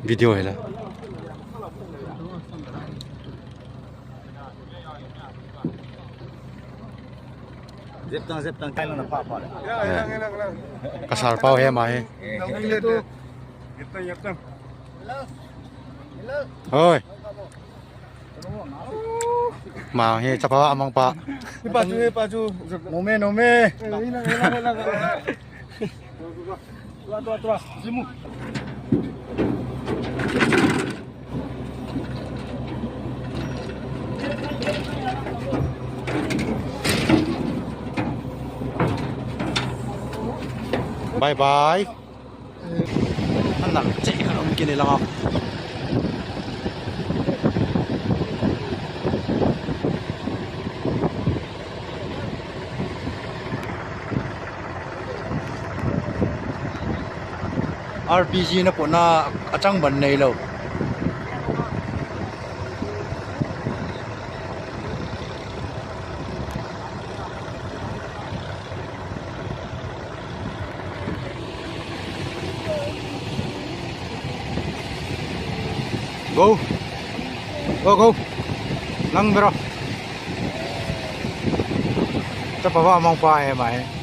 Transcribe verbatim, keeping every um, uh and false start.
Video hela. Zeptang, zeptang, kai lang na pa pa. Kasal pau he ma he. Zeptang, zeptang. Hoi. Ma he chapa amang pa. Hi pa chu, hi pa chu. Nome, nome. Tua, tua, tua. Zimu. Bye bye. Anang che ka um kini langa. R P G na pona achang ban nei lo. Go. Go, go. Lang bro. Chapa va mong pa he mai.